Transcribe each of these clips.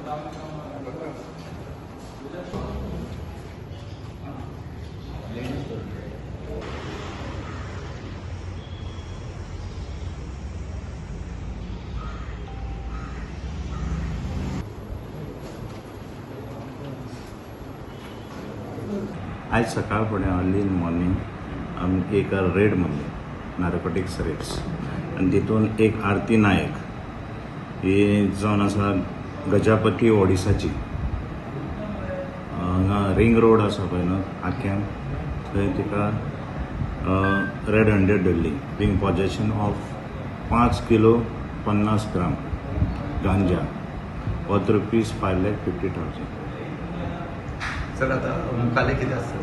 आयज सकाळ फुडें अर्ली इन मॉर्निंग आमी एक रेड मारली, नार्कोटिक्स रेड्स, आनी तितून एक आरती नायक ही जावन आसा गजापती ओडिसाची, हांगा रिंग रोड आसा पळय न्हू आक्यान, थंय तिका रेड हंड्रेड धरली बींग पॉजेशन of 5 kilo 50 gram ganja worth ₹5,50,000. Sir आता मुखाले कितें आसता?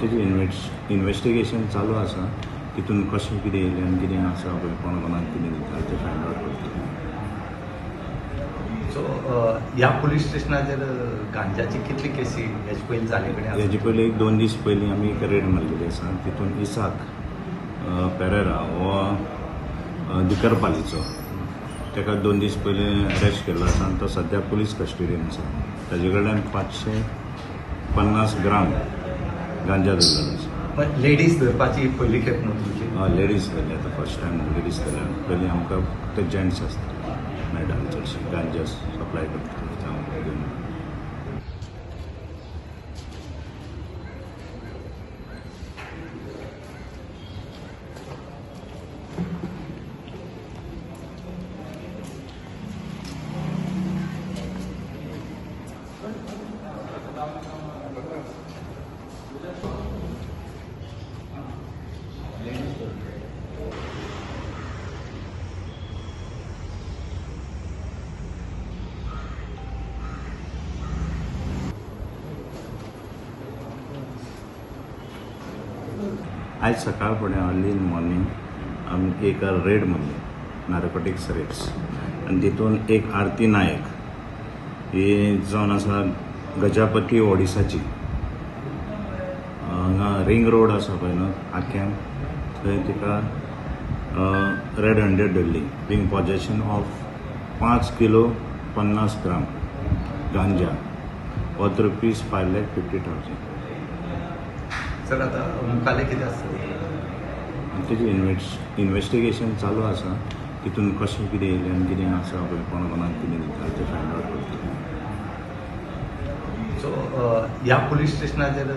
तेजी इन्वेस्टिगेशन चालू आसा, तितून कशें कितें येयलें आनी कितें आसा पळय, कोण कोणाक कितें दिता तें फायंड आवट करतले. सो ह्या पुलीस स्टेशनाचेर गांजाची कितली केसी हेजे पयलीं जाले कडेन? हेजे पयलीं एक 2 दीस पयलीं आमी एक रेड मारलेली आसा, तितून इसाक पेरेरा हो दिकरपालीचो, ताका 2 दीस पयलीं अरेस्ट केल्लो आसा आनी तो सद्या पुलीस कस्टडीन आसा. ताजे कडल्यान 550 ग्राम गांजा धरलेलो आसा. लेडीज धरपाची पयली खेप न्हू तुमची? हय, लेडीज धरली आतां फर्स्ट टायम लेडीज धरल्या. पयलीं आमकां फक्त जेंट्स आसता मेळटाले चडशे गांजा सप्लाय करता. आयज सकाळ फुडें अर्ली इन मॉर्निंग आमी एक रेड मारली, नार्कोटिक्स रेड्स, आनी तितून एक आरती नायक ही जावन आसा गजापती ओडिसाची, हांगा रिंग रोड आसा पळय न्हू आक्यान, थंय तिका रेड हंड्रेड धरली बींग पॉजेशन of 5 kilo 50 gram ganja worth ₹5,50,000. Sir आता मुखाले कितें आसता? तेजी इन्वेस्टिगेशन चालू आसा, तितून कशें कितें येयलें आनी कितें आसा पळय, कोण कोणाक कितें दिता तें फायंड आवट करतले. सो ह्या पुलीस स्टेशनाचेर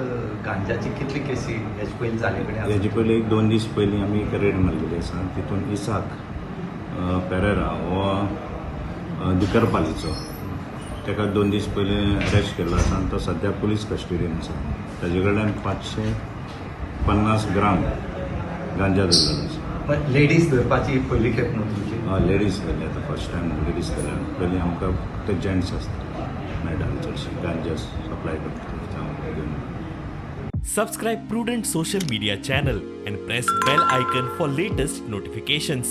गांजाची कितली केसी हेजे पयलीं जाले कडेन? हेजे पयलीं एक 2 दीस पयलीं आमी एक रेड मारलेली आसा, तितून इसाक पेरेरा हो दिकरपालीचो, ताका 2 दीस पयलीं अरेस्ट केल्लो आसा आनी तो सद्या पुलीस कस्टडीन आसा. ताजे कडल्यान 550 ग्राम गांजा धरलेलो आसा. लेडीज धरपाची पयली खेप न्हू तुमची? हय, लेडीज धरली आतां फर्स्ट टायम लेडीज धरल्या. पयलीं आमकां फक्त जेंट्स आसता मेळटाले चडशे गांजा सप्लाय करता. Subscribe Prudent Social Media channel and press bell icon for latest notifications.